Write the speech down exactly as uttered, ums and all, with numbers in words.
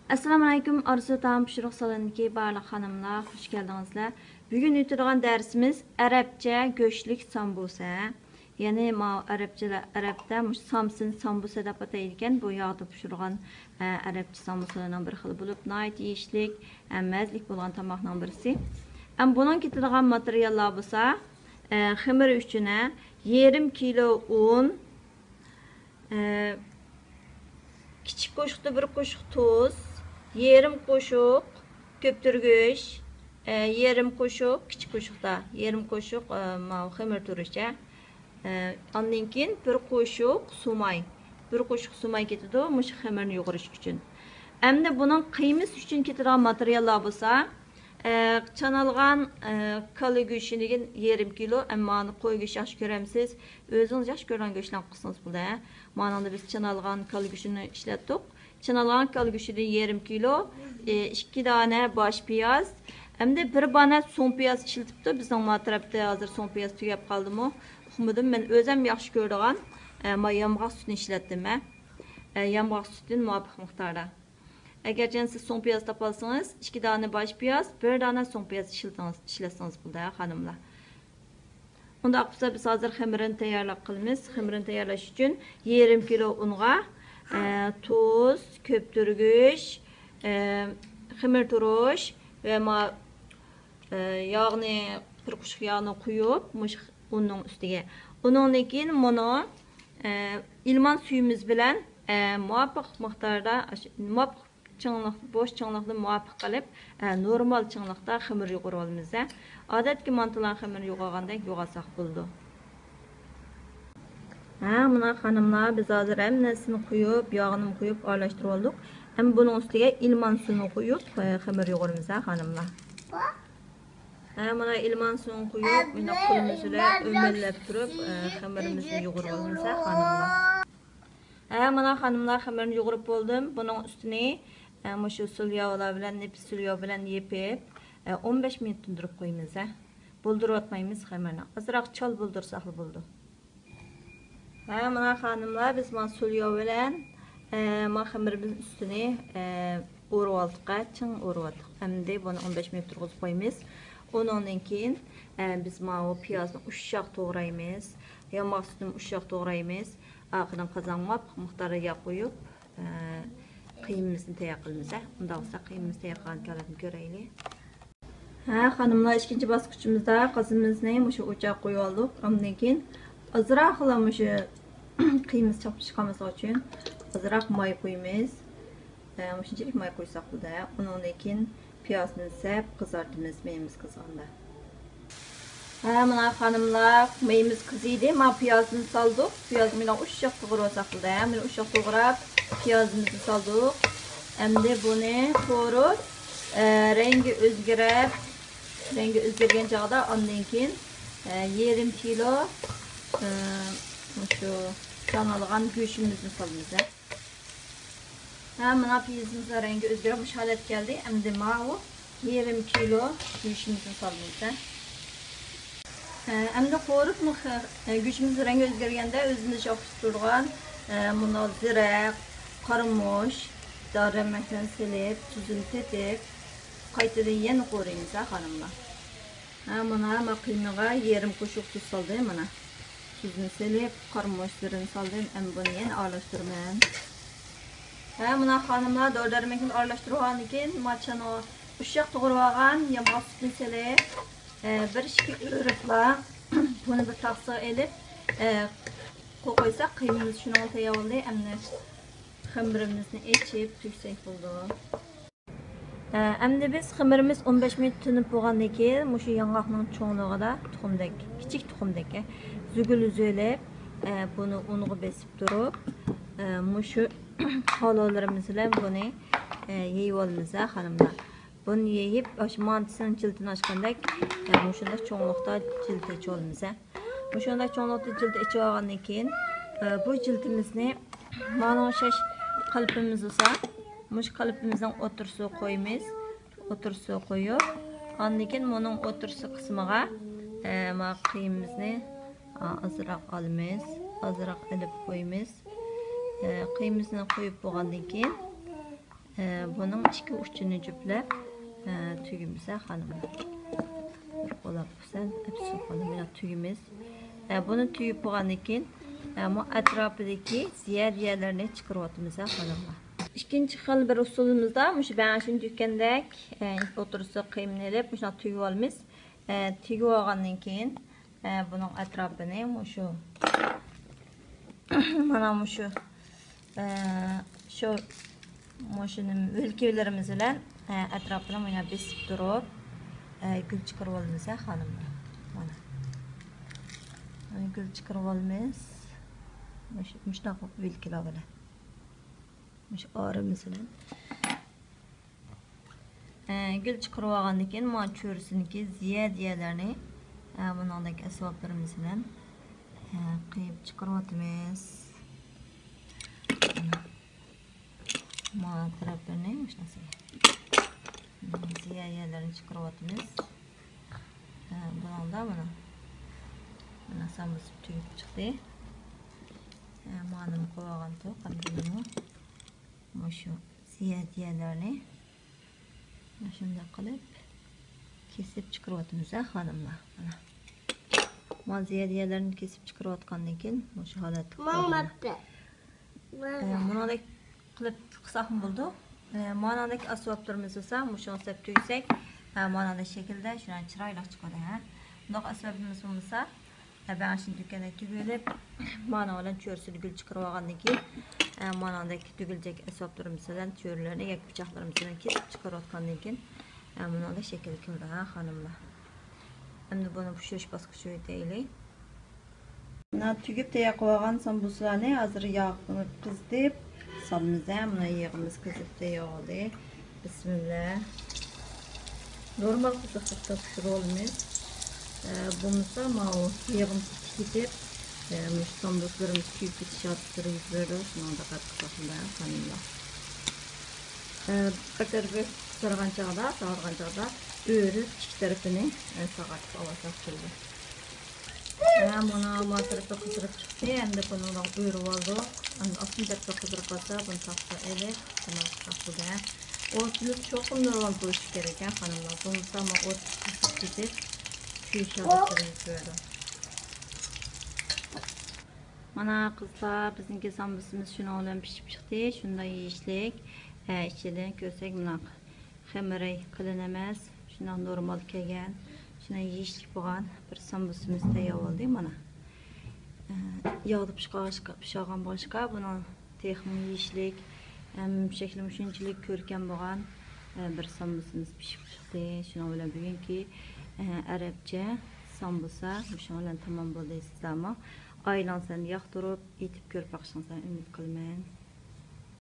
ئەسسالامۇ ئەلەيكۇم، ئارزۇ تائام پىشۇرۇق سالونىدىكى بارلىق خانىملار، خۇش كەلدىڭىزلەر. بۈگۈن ئۆتىدىغان دەرسىمىز ئەرەبچە گۆشلۈك سامبۇسە. يەنى ماۋۇ ئەرەبچىلەر، ئەرەبتە مۇشۇ سامسىنى سامبۇسە دەپ ئاتايدىكەن. بۇ ياغدا پىشۇرغان، ئە، ئەرەبچە سامبۇسىلارنىڭ بىر خىلى بولۇپ، ناھايىتى يېيىشلىك، ئە، مەززىلىك بولغان تاماقنىڭ بىرسى. ئەمما بۇنىڭ كېتىدىغان ماتېرىياللار بولسا، ئە، خېمىر ئۈچۈن، ئە، يېرىم كىلو ئۇن، ئە، كىچىك قوشۇقتا بىر قوشۇق تۇز، يېرىم قوشۇق كۆپتۈرگۈچ، ئە، يېرىم قوشۇق، كىچىك قوشۇقتا يېرىم قوشۇق، ئە، ماۋۇ خېمىر تۇرۇچ، ئە. ئە، ئاندىن كېيىن بىر قوشۇق سۇماي، بىر قوشۇق سۇماي كېتىدۇ مۇشۇ خېمىرنى يۇغۇرۇش ئۈچۈن. ئەمدى بۇنىڭ قىيمىسى ئۈچۈن كېتىدىغان ماتېرىياللار بولسا، ئە، چانالغان، ئە، كالا گۆشىدىن يېرىم كىلو، ئەمما قوي گۆشى ياخشى كۆرەمسىز، ئۆزىڭىز ياخشى كۆرىدىغان گۆشلەرنى قىلسىڭىز بولىدۇ، ھە. مانىڭدا بىز چانالغان كالا گۆشىنى ئىشلەتتۇق. چانالغان كالا گۆشىدىن يېرىم كىلو، ئى، ئىككى دانە باش پىياز، ئەمدى بىر بانە سوڭ پىياز ئىشلىتىپتۇ. بىزنىڭ ما تەرەپتە ھازىر سوڭ پىياز تۈگەپ قالدىمۇ، ئۇقمىدىم. مەن ئۆزۈم ياخشى كۆرىدىغان، ئە، ما يامغاق سۈتىنى ئىشلەتتىم، ھە. ئە، يامغاق سۈتىدىن مۇۋاپىق مىقداردا. ئەگەرچە سىز سوڭ پىياز تاپالسىڭىز، ئىككى دانە باش پىياز، بىر دانە سوڭ پىياز ئىشلىتىڭىز، ئىشلەتسىڭىز بولىدۇ، ھە، خانىملار. ئۇنداق بولسا، بىز ھازىر خېمىرىنى تەييارلاپ قىلىمىز. خېمىرىنى تەييارلاش ئۈچۈن يېرىم كىلو ئۇنغا، ئە، تۇز، كۆپتۈرگۈچ، ئە، خېمىر تۇرۇش ۋە ما-، ئە، ياغنى، بىر قوشۇق ياغنى قۇيۇپ، مۇشۇ ئۇننىڭ ئۈستىگە. ئۇنىڭدىن كېيىن مۇنى، ئە، ئىلمان سۈيىمىز بىلەن، ئە، مۇۋاپىق مىقداردا، ئاشۇ مۇۋاپىق چىڭلىق، بوش چىڭلىقنى مۇۋاپىق قىلىپ، ئە، نورمال چىڭلىقتا خېمىر يۇغۇرۇۋالىمىز، ھە. ئادەتتىكى مانتىلار خېمىر يۇغۇرغاندەك يۇغۇرساق بولىدۇ. ھە، مانا خانىملار، بىز ھازىر ھەممىسىنى قۇيۇپ، ياغنىمۇ قۇيۇپ ئارىلاشتۇرۇۋالدۇق. ئەمدى بۇنىڭ ئۈستىگە ئىلمان سۇنى قۇيۇپ، ئە، خېمىر يۇغۇرىمىز، ھە، خانىملار. ھە، مانا ئىلمان سۇنى قۇيۇپ، مانا قولىمىز بىلەن ئۆمەللەپ تۇرۇپ، ئە، خېمىرىمىزنى يۇغۇرۇۋالىمىز، ھە، خانىملار. ھە، مانا خانىملار، خېمىرنى يۇغۇرۇپ بولدۇم. بۇنىڭ ئۈستىنى، ئە، مۇشۇ سۇلياۋلار بىلەن، نېپىز سۇلياۋ بىلەن يېپىپ، ئە، ئون بەش مىنۇت تىندۇرۇپ قويىمىز، ھە. بولدۇرۇۋاتمايمىز خېمىرنى. ئازراق چال بولدۇرساقلا بولىدۇ. ھە، مانا خانىملار، بىز مانا سۇلياۋ بىلەن، ئە، مانا خېمىرىمىزنىڭ ئۈستىنى، ئە، ئورىۋالدۇق، ھە، چىڭ ئورىۋالدۇق. ئەمدى بۇنى ئون بەش مىنۇت تۇرغۇزۇپ قويىمىز. ئۇنىڭدىن كېيىن، ئە، بىز ماۋۇ پىيازنى ئۇششاق توغرايمىز. يامغاق سۈتىنى ئۇششاق توغرايمىز. ئاخىرىدا قازانغا مۇۋاپىق مىقداردا ياغ قۇيۇپ، ئە، قىيمىمىزنى تەييار قىلىمىز، ھە. ئۇنداق بولسا قىيمىمىزنى تەييار قىلغان كالىدىن كۆرەيلى. ھە، خانىملار، ئىككىنچى باسقۇچىمىزدا قازىمىزنى مۇشۇ ئوچاققا قويۇۋالدۇق. ئاندىن كېيىن ئازراقلا مۇشۇ قىيمىسى چاپلىشىپ قالماسلىقى ئۈچۈن ئازراق ماي قۇيىمىز. ھە، مۇشۇنچىلىك ماي قۇيساق بولىدۇ. ئۇنىڭدىن كېيىن پىيازنى سەپ قىزارتىمىز، مېيىمىز قىزغاندا. ھە، مانا خانىملار، مېيىمىز قىزىدى. مانا پىيازنى سالدۇق. پىيازنى مانا ئۇششاق توغرىۋالساق بولىدۇ. ھە، مانا ئۇششاق توغراپ، پىيازىمىزنى سالدۇق. ئەمدى بۇنى قورۇپ، ئە، رەڭگى ئۆزگىرىپ، رەڭگى ئۆزگەرگەن چاغدا ئاندىن كېيىن، ئە، يېرىم كىلو، ئە، مۇشۇ سانالغان گۆشىمىزنى سالىمىز. ھە، مانا پىيازىمىز رەڭگى ئۆزگىرىپ مۇشۇ ھالەتكە كەلدى. ئەمدى ماۋۇ يېرىم كىلو گۆشىمىزنى سالىمىز. ھە، ئەمدى قورۇپ، مۇ-، خ-، گۆشىمىز رەڭگى ئۆزگەرگەندە ئۆزىمىز ياخشى تۇرغان، ئە، مۇنۇ زىرە، قارىمۇچ، دارىمەكلەرنى سېلىپ، تۇزىنى تېتىپ، قايتىدىن يەنە قورۇيمىز، ھە، خانىملار. ھە، مانا، ما قىيمىغا يېرىم قوشۇق تۇز سالدىم، مانا. تۇزنى سېلىپ، قارىمۇچ زىرىنى سالدىم. ئەمدى بۇنى يەنە ئارىلاشتۇرىمەن. ھە، مانا خانىملار، دورا-دەرمەكنى ئارىلاشتۇرۇۋالغاندىن كېيىن، ما چانىغا ئۇششاق توغرىۋالغان يامغاق سۈتىنى سېلىپ، ئە، بىر ئىككى ئۆرۈپلا، بۇنى بىر تاخسىغا ئېلىپ، ئە، قويساق، قىيمىمىز شۇنىڭغا تەييار بولدى. ئەمدى خېمىرىمىزنى ئېچىپ تۈگسەك بولىدۇ. ئەمدى بىز خېمىرىمىز ئون بەش مىنۇت تىنىپ بولغاندىن كېيىن، مۇشۇ ياڭاقنىڭ چوڭلۇقىدا تۇخۇمدەك، كىچىك تۇخۇمدەك، زۈگۈل ئۈزۈۋېلىپ، بۇنى ئۇنغا بېسىپ تۇرۇپ، مۇشۇ پالۇلىرىمىز بىلەن بۇنى يېيىۋالىمىز، خانىملار. بۇنى يېيىپ، ئاشۇ مانتىسىنىڭ جىلدىنى ئاچقاندەك، مۇشۇنداق چوڭلۇقتا جىلدى ئېچىۋالىمىز. مۇشۇنداق چوڭلۇقتا جىلدى ئېچىۋالغاندىن كېيىن، بۇ جىلدىمىزنى مانا ئوخشاش قېلىپىمىز بولسا، مۇشۇ قېلىپىمىزنىڭ ئوتتۇرىسىغا قويىمىز. ئوتتۇرىسىغا قويۇپ، ئاندىن كېيىن بۇنىڭ ئوتتۇرىسى قىسمىغا، ئە، ما قىيمىمىزنى، ئا، ئازراق ئالىمىز، ئازراق ئېلىپ قويىمىز. ئە، قىيمىسىنى قويۇپ بولغاندىن كېيىن، ئە، بۇنىڭ ئىككى ئۇچىنى جۈپلەپ، ئە، تۈگىمىز، ھە، خانىملار. بىر قولاپ بولسا، ئەپسۇ خانىم، مانا تۈگىمىز. ئە، بۇنى تۈگۈپ بولغاندىن كېيىن، ئە، بۇ ئەتراپىدىكى زىيادە يەرلەرنى چىقىرىۋاتىمىز، ھە، خانىملار. ئىككىنچى خىل بىر ئۇسۇلىمىزدا مۇشۇ بەڭشىنى تۈگكەندەك، ئە، ئوتتۇرىسىغا قىيمىنى ئېلىپ، مۇشۇنداق تۈگۈپ ئالىمىز. ئە، تۈگۈپ ئالغاندىن كېيىن، ئە، بۇنىڭ ئەتراپىنى مۇشۇ، مانا مۇشۇ، ئە، شۇ، مۇشۇ نېمە، ۋىلكىلىرىمىز بىلەن، ئە، ئەتراپىنى مانا بېسىپ تۇرۇپ، ئە، گۈل چىقىرىۋالىمىز، ھە، خانىملار. مانا. مانا گۈل چىقىرىۋالىمىز. مۇش-، مۇشۇنداق ۋىلكىلار بىلەن. مۇشۇ ئارىمىز بىلەن. ئە، گۈل چىقىرىۋالغاندىن كېيىن، مانا چۆرىسىنىڭكى زىيادە يەرلىرىنى، ئە، بۇنىڭدەك ئەسۋابلىرىمىز بىلەن، ئە، قىيىپ چىقىرىۋاتىمىز. مانا تەرەپلىرىنى مۇشۇنىڭ زىيادە يەرلىرىنى چىقىرىۋاتىمىز. ئە، بۇنىڭدا مانا، مانا سامبۇسا تۈگۈپ چىقتى. ئە، مانىمۇ قويۇۋالغانتۇق، ئەمدى بۇنىمۇ مۇشۇ زىيادە يەرلەرنى مۇشۇنداق قىلىپ كېسىپ چىقىرىۋاتىمىز، ھە، خانىملار. مانا. ما زىيادە يەرلەرنى كېسىپ چىقىرىۋاتقاندىن كېيىن مۇشۇ ھالەتتە قالدى. ئە، مۇنۇدەك قىلىپ قىلساقمۇ بولىدۇ. ئە، مانادەك ئەسۋابلىرىمىز بولسا، مۇشۇنى سەپ تۈگسەك، ئە، مانادەك شەكىلدە شۇنداق چىرايلىق چىقىدۇ، ھە. بۇنداق ئەسۋابىمىز بولمىسا، ئە، بەڭشىنى تۈگكەندەك تۈگۈۋېلىپ، مانىڭ بىلەن چۆرىسىدىن گۈل چىقىرىۋالغاندىن كېيىن، ئە، مانىڭدەك تۈگۈلچەك ئەسۋابلىرىمىز بىلەن چۆرىلەرنى ياكى پىچاقلىرىمىز بىلەن كېسىپ چىقىرىۋاتقاندىن كېيىن، ئە، مۇنىڭدەك شەكىلگە كېلىدۇ، ھە، خانىملار. ئەمدى بۇنى پىشۇرۇش باسقۇچىغا ئۆتەيلى. مانا تۈگۈپ تەييار قىلىۋالغان سامبۇسىلارنى ھازىر ياغنى قىزىتىپ سالىمىز، ھە. مانا يېغىمىز قىزىپ تەييار بولدى. بىسمىللا. نورمال قىزىقلىقتا پىشۇرۇۋالىمىز. ئە، بولمىسا ماۋۇ يېغىمىز كېتىپ، ئە، مۇشۇ سامبۇسىلىرىمىز كۆيۈپ كېتىش ھادىسىلىرى يۈز بېرىدۇ. شۇنىڭغا دىققەت قىلساق بولىدۇ، خانىملار. ئە، بىر تەرىپى قىزارغان چاغدا، ساۋۇرغان چاغدا ئۆرۈپ ئىككى تەرىپىنى، ئە، ساغارتىپ ئاۋاتساق بولىدۇ. ھە، مانا ما تەرىپى قىزىرىپ چىقتى. ئەمدى بۇنى ئۆرۈۋالدۇق. ئەمدى ئاستىن تەرىپى قىزىرىپ قالسا، بۇنى تاشلاپ ئېلىپ، بۇنى تاشلاپ قويدى. ئوتىمىز چوقۇم نورمال بولۇشى كېرەك، ھە، خانىملار. بولمىسا ما ئوت قىزىپ كېتىپ، كۆيۈش ھالەتلىرى يۈز بېرىدۇ. مانا قىزلار، بىزنىڭكى سامبۇسىمىز شۇنىڭ بىلەن پىشىپ چىقتى. شۇنداق يېيىشلىك. ھە، ئىچىدىن كۆرسەك، مۇنداق خېمىرى قېلىن ئەمەس، شۇنداق نورمال كەلگەن، شۇنداق يېيىشلىك بولغان بىر سامبۇسىمىز تەييار بولدى مانا. ئە، ياغدا پىشقاچقا، پىشقان بولغاچقا، بۇنىڭ تېخىمۇ يېيىشلىك، ھەم شەكلىمۇ شۇنچىلىك كۆركەم بولغان، ئە، بىر سامبۇسىمىز پىشىپ چىقتى. شۇنىڭ بىلەن بۈگۈنكى، ئە، ئەرەبچە سامبۇسا مۇشۇنىڭ بىلەن تامام بولدى. سىزلەرمۇ ئائىلىڭىزنى ياقتۇرۇپ، ئېتىپ كۆرۈپ باقىشىڭىزنى ئۈمىد قىلىمەن.